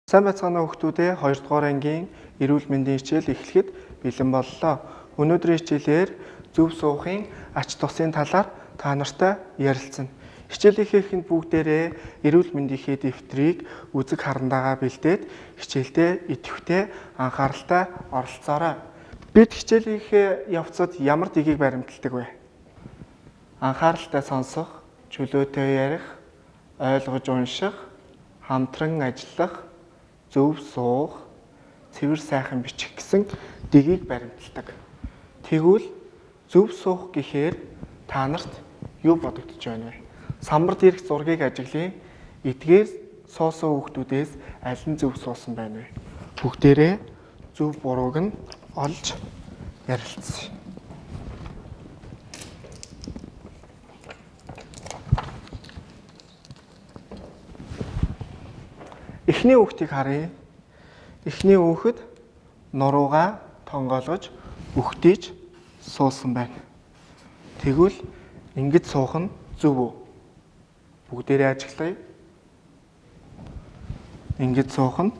Сайн байцгаана уу хүмүүстээ, 2 дугаар ангийн эрүүл мэндийн хичээл эхлэхэд бэлэн боллоо. Өнөөдрийн хичээлээр зөв суухын ач тусын талаар та нартай ярилцсан. Хичээлийнхээ эхэнд бүгдээрээ эрүүл мэндийнхээ дэвтрийг үзэг харандаагаа бэлдээд хичээлдээ идэвхтэй анхааралтай оролцоорой. Бид хичээлийнхээ явцад ямар дэгийг баримталдаг вэ? Анхааралтай сонсох, чөлөөтэй ярих, ойлгож унших, хамтран ажиллах, зөв суух, цэвэр сайхан бичих гэсэн дэгийг баримталдаг. Тэгвэл зөв суух гэхээр та нарт юу бодогдож байна вэ? Самбар дээрх зургийг ажиглая. Эдгээр суусан хүүхдүүдээс аль нь зөв суусан байна вэ? Бүгдээрээ зөв бурууг нь олж ярилцъя. Эхний хүүхдийг харъя. Эхний хүүхэд нуруугаа тонгоолгож үхтийж суусан байна. Тэгвэл ингэж суух нь зөв үү? Бүгдээрээ ажиглая. Ингэж суух нь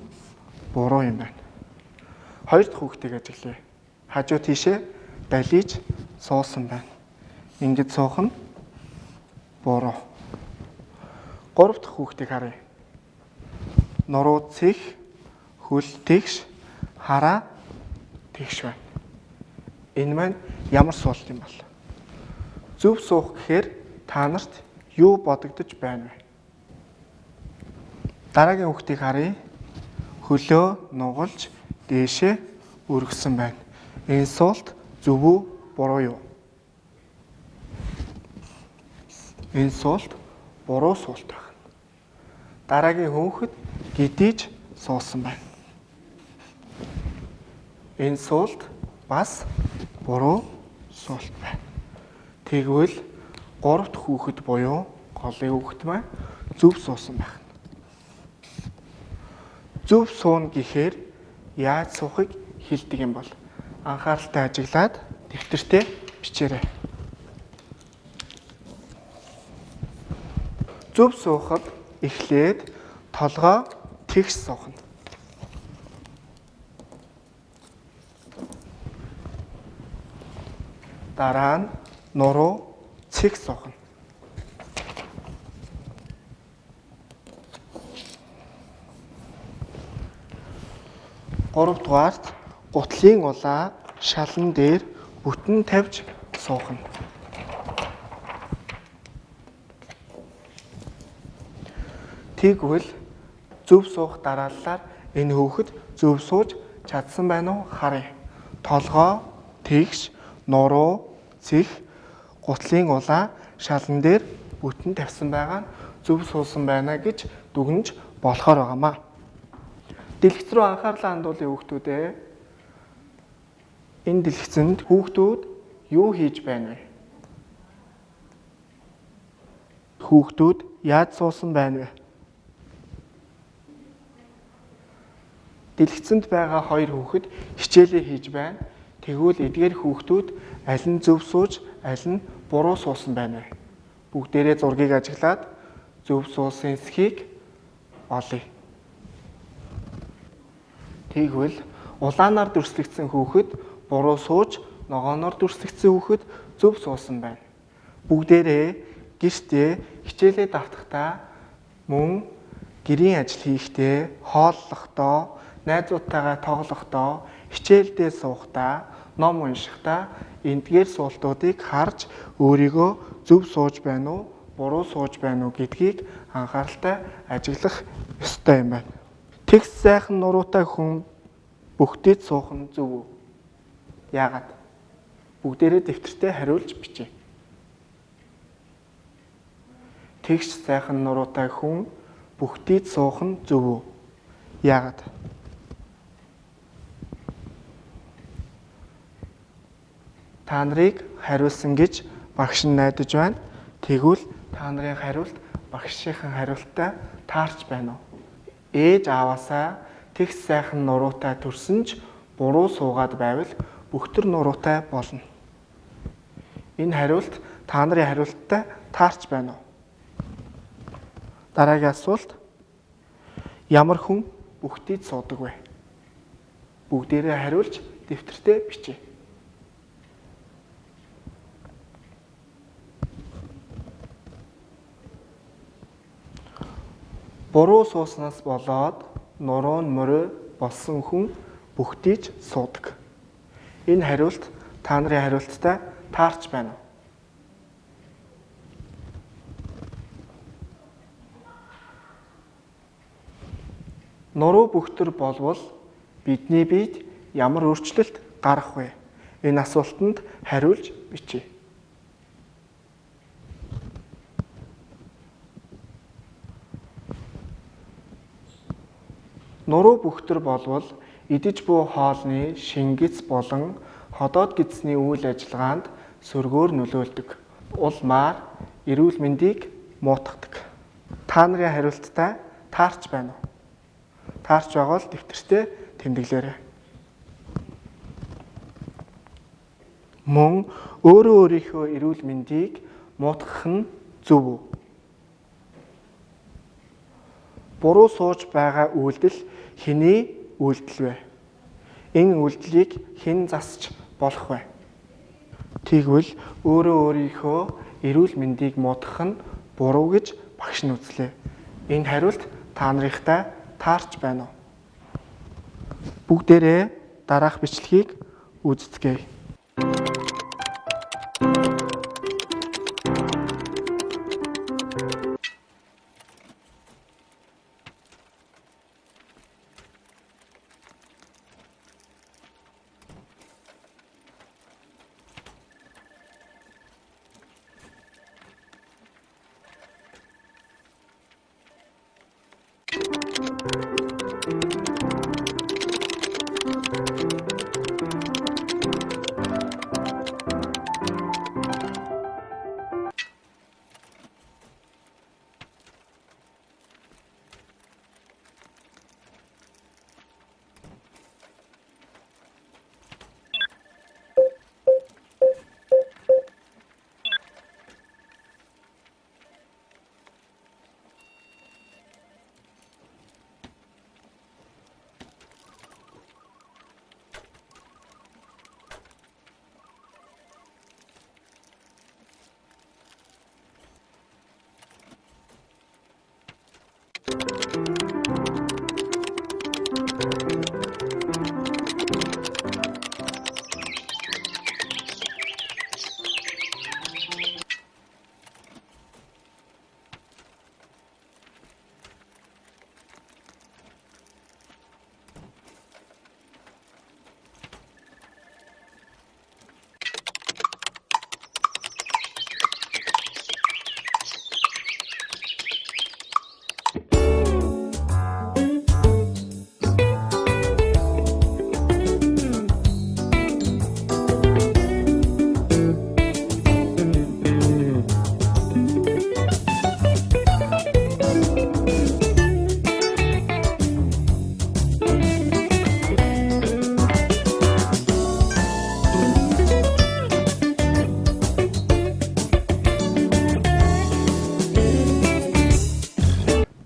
буруу юм байна. Хоёр дахь хүүхдийг ажиглая. Хажуу тийшээ далийж суусан байна. Ингэж суух нь буруу. Гурав дахь хүүхдийг харъя. Нуруу цэх, хөл тэгш, хараа тэгш байна. Энэ маань ямар суулт юм бол? Зөв суух гэхээр та нарт юу бодогдож байна вэ? Дараагийн хүүхдийг харъя. Хөлөө нугалж дээшээ өргөсөн байна. Энэ суулт зөв үү, буруу юу? Энэ суулт буруу суулт байна. Дараагийн хүүхэд гэдийж суусан байна. Энэ суулт бас буруу суулт байна. Тэгвэл гурав дахь хүүхэд буюу голын хүүхэд маань зөв суусан байна. Зөв сууна гэхээр яаж суухыг хэлдэг юм бол анхааралтай ажиглаад дэвтэртээ бичээрэй. Зөв суухад эхлээд толгой тэгш суух нь. Дараа нь нуруу цэг суух нь. Гуравдугаарт гутлын улаа шалан дээр бүтэн тавьж суух нь. Тэгвэл зөв суух дарааллаар энэ хүүхэд зөв сууж чадсан байна уу харъя. Толгой тэгш, нуруу цэх, гутлын улаа шалан дээр бүтэн тавьсан байгаа нь зөв суусан байна гэж дүгнэж болохоор байгаамаа. Дэлгэц рүү анхаарлаа хандуулъя хүүхдүүд ээ. Энэ дэлгэцэнд хүүхдүүд юу хийж байна вэ? Хүүхдүүд яаж суусан байна вэ? Дэлгэцэнд байгаа хоёр хүүхэд хичээлээ хийж байна. Тэгвэл эдгээр хүүхдүүд аль нь зөв сууж, аль нь буруу суусан байна вэ? Бүгдээрээ зургийг ажиглаад зөв суусан эсхийг олъё. Тэгвэл улаанаар дүрслэгдсэн хүүхэд буруу сууж, ногооноор дүрслэгдсэн хүүхэд зөв суусан байна. Бүгдээрээ гэртээ хичээлээ давтахдаа мөн гэрийн ажил хийхдээ, хооллохдоо, найзуудтайгаа тоглохдоо, хичээлдээ суухдаа, ном уншихдаа эндгээр суултуудыг харж өөрийгөө зөв сууж байна уу, буруу сууж байна уу гэдгийг анхааралтай ажиглах ёстой юм байна. Тэгс сайхан нуруутай хүн бүхтэд суух нь зөв үү? Яагаад? Бүгдээрээ дэвтэртээ хариулж бичээ. Тэгш сайхан нуруутай хүн бүхтэд суух нь зөв үү? Яагаад? Та нарыг хариулсан гэж багш нь найдаж байна. Тэгвэл та нарын хариулт багшийн хариулттай таарч байна уу? Ээж ааваасаа тэгс сайхан нуруутай төрсөн ч буруу суугаад байвал бөхтөр нуруутай болно. Энэ хариулт та нарын хариулттай таарч байна уу? Дараагийн асуулт. Ямар хүн бүхтийд суудаг вэ? Бүгдээрээ хариулж дэвтэртээ бичье. Буруу сууснаас болоод нуруу нь морой болсон хүн бүхтийж суудаг. Энэ хариулт та нарын хариулттай таарч байна уу? Нуруу бөхтөр болвол бидний биед ямар өөрчлөлт гарах вэ? Энэ асуултанд хариулж бичье. Нуруу бөхтөр болвол идэж буй хоолны шингэц болон ходоод гэдсний үйл ажиллагаанд сөргөөр нөлөөлдөг. Улмаар эрүүл мэндийг муутгадаг. Та нарын хариулттай таарч байна уу? Таарч байгаа бол дэвтэртээ тэмдэглээрэй. Мөн өөрөө өөрийнхөө эрүүл мэндийг муутгах нь зөв үү? Буруу сууж байгаа үйлдэл хэний үйлдэл вэ? Энэ үйлдлийг хэн засч болох вэ? Тэгвэл өөрөө өөрийнхөө эрүүл мэндийг муутгах нь буруу гэж багш нь үзлээ. Энэ хариулт та нарынхтай таарч байна уу? Бүгдээрээ дараах бичлэгийг үздэцгээе.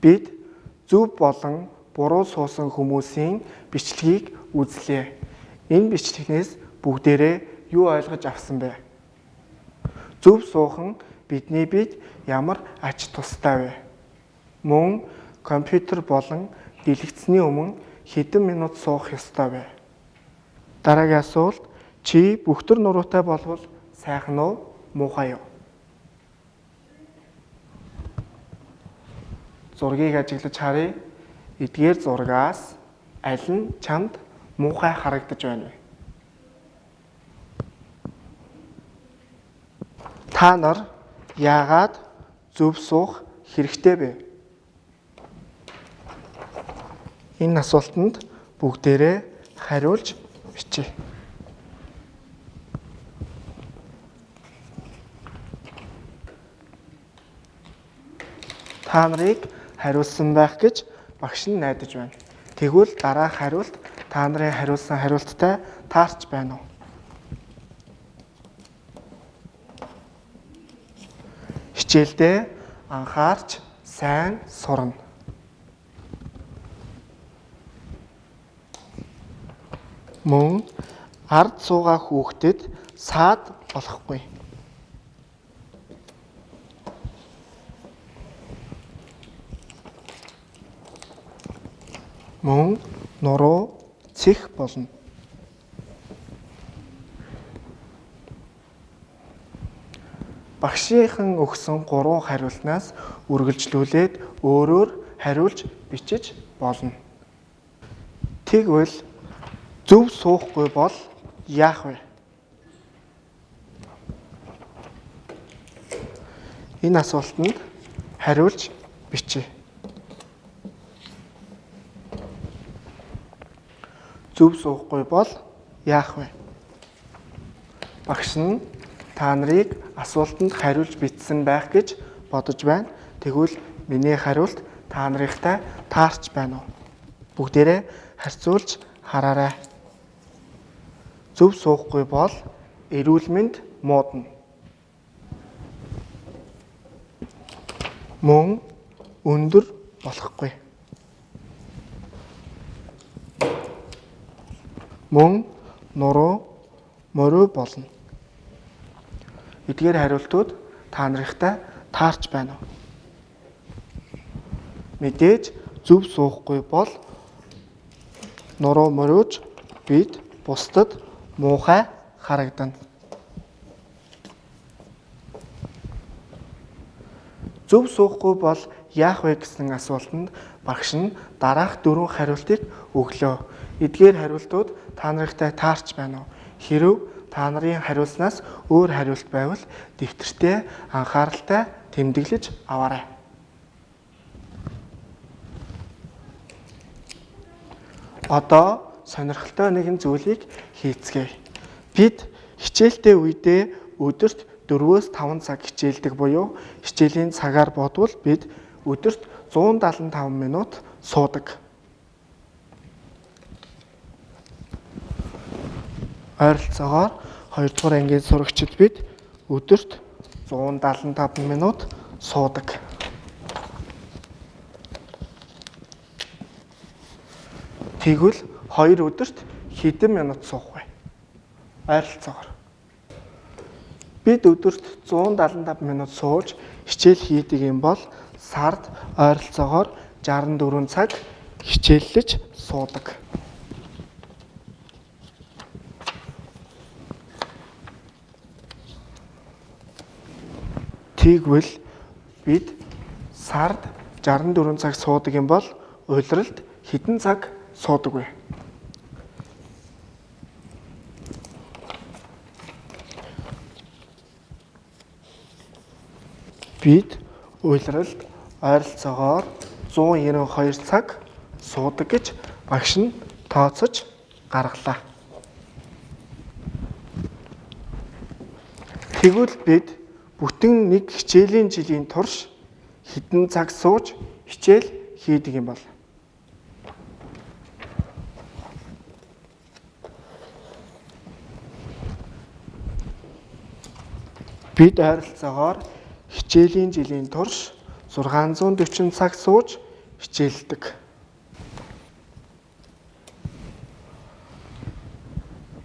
Бид зөв болон буруу суусан хүмүүсийн бичлэгийг үзлээ. Энэ бичлэгнээс бүгдээрээ юу ойлгож авсан бэ? Зөв суух нь бидний биед ямар ач тустай вэ? Мөн компьютер болон дэлгэцний өмнө хэдэн минут суух ёстой вэ? Дараагийн асуулт: чи бөхтөр нуруутай болвол сайхан уу, муухай юу? Зургийг ажиглаж харъя. Эдгээр зургаас аль нь чамд муухай харагдаж байна вэ? Та нар яагаад зөв суух хэрэгтэй бэ? Энэ асуултанд бүгдээрээ хариулж бичье. Та нарыг хариулсан байх гэж багш нь найдаж байна. Тэгвэл дараах хариулт та нарын хариулсан хариулттай таарч байна уу? Хичээлдээ анхаарч сайн сурна. Мөн ард суугаа хүүхдэд саад болохгүй. Мөн нуруу цэх болно. Багшийнхан өгсөн 3 хариултнаас үргэлжлүүлээд өөрөөр хариулж бичиж болно. Тэгвэл зөв суухгүй бол яах вэ? Энэ асуултанд хариулж бичье. Зөв суухгүй бол яах вэ? Багш нь та нарыг асуултанд хариулж бичсэн байх гэж бодож байна. Тэгвэл миний хариулт та нарынхтай таарч байна уу? Бүгдээрээ харьцуулж хараарай. Зөв суухгүй бол эрүүл мэнд муудна. Мөн өндөр болохгүй. Мөн нуруу мориу болно. Эдгээр хариултууд та нарынхтай таарч байна уу? Мэдээж зөв суухгүй бол нуруу мориуж бид бусдад муухай харагдана. Зөв суухгүй бол яах вэ гэсэн асуултанд багш нь дараах 4 хариултыг өглөө. Эдгээр хариултууд та нарынхтай таарч байна уу? Хэрв та нарын хариулснаас өөр хариулт байвал дэвтэртээ анхааралтай тэмдэглэж аваарай. Одоо сонирхолтой нэгэн зүйлийг хийцгээе. Бид хичээлтэй үедээ өдөрт 4-5 цаг хичээлдэг буюу хичээлийн цагаар бодвол бид өдөрт 175 минут суудаг. Ойролцоогоор 2 дугаар ангийн сурагчид бид өдөрт 175 минут суудаг. Тэгвэл 2 өдөрт хэдэн минут суух вэ? Ойролцоогоор. Бид өдөрт 175 минут сууж хичээл хийдэг юм бол сард ойролцоогоор 64 цаг хичээллэж суудаг. Тэгвэл бид сард 64 цаг суудаг юм бол улиралд хэдэн цаг суудаг вэ? Бид улиралд ойролцоогоор 192 цаг суудаг гэж багш нь тооцож гаргалаа. Тэгвэл бид бүтэн нэг хичээлийн жилийн турш хэдэн цаг сууж хичээл хийдэг юм бол? Бид ойролцоогоор хичээлийн жилийн турш 640 цаг сууж хичээлдэг.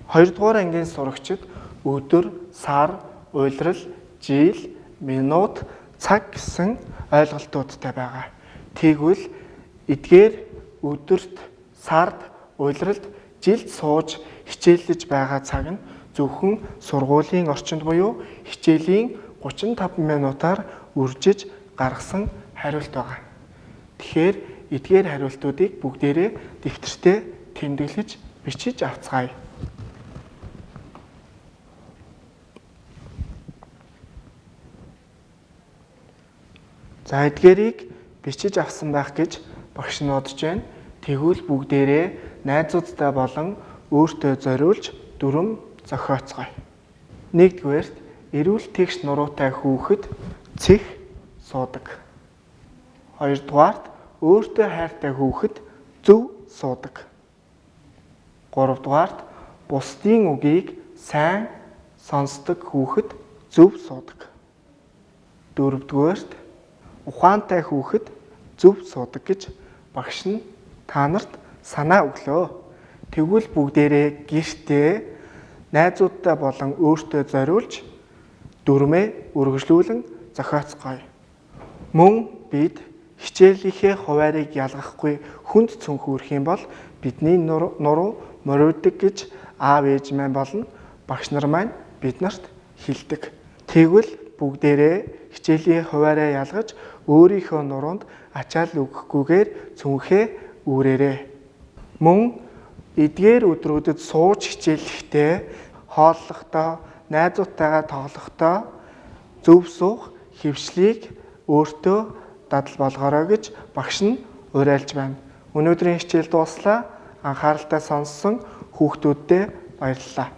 Хоёрдугаар ангийн сурагчид өдөр, сар, улирал, жил, минут, цаг гэсэн ойлголтуудтай байгаа. Тэгвэл эдгээр өдөрт, сард, улиралд, жилд сууж хичээллэж байгаа цаг нь зөвхөн сургуулийн орчинд буюу хичээлийн 35 минутаар үржиж гаргасан хариулт байгаа. Тэгэхээр эдгээр хариултуудыг бүгдээрээ дэвтэртээ тэмдэглэж бичиж авцгаая. За эдгээрийг бичиж авсан байх гэж багш нь бодож байна. Тэгвэл бүгдээрээ найзуудтай болон өөртөө зориулж дүрэм зохиоцгоё. Нэгдүгээрт эрүүл тэгш нуруутай хүүхэд цэх суудаг. Хоёрдугаарт өөртөө хайртай хүүхэд зөв суудаг. Гуравдугаарт бусдын үгийг сайн сонсдог хүүхэд зөв суудаг. Дөрөвдүгээрт ухаантай хүүхэд зөв суудаг гэж багш нь та нарт санаа өглөө. Тэгвэл бүгдээрээ гэртээ найзуудтай болон өөртөө зориулж дүрмээ үргэлжлүүлэн зохиоцгоё. Мөн бид хичээлийнхээ хуваарийг ялгахгүй хүнд цүнхүүрэх юм бол бидний нуруу моригддог гэж аав ээж маань болон багш нар маань биднэрт хэлдэг. Тэгвэл бүгдээрээ хичээлийн хуваараа ялгаж өөрийнхөө нуруунд ачаал өгөхгүйгээр цүнхээ үүрээрэй. Мөн эдгээр өдрүүдэд сууж хичээллэхдээ, хооллохдоо, найзуудтайгаа тоглохдоо зөв суух хэвшлийг өөртөө дадал болгоорой гэж багш нь уриалж байна. Өнөөдрийн хичээл дууслаа. Анхааралтай сонссон хүүхдүүддээ баярлалаа.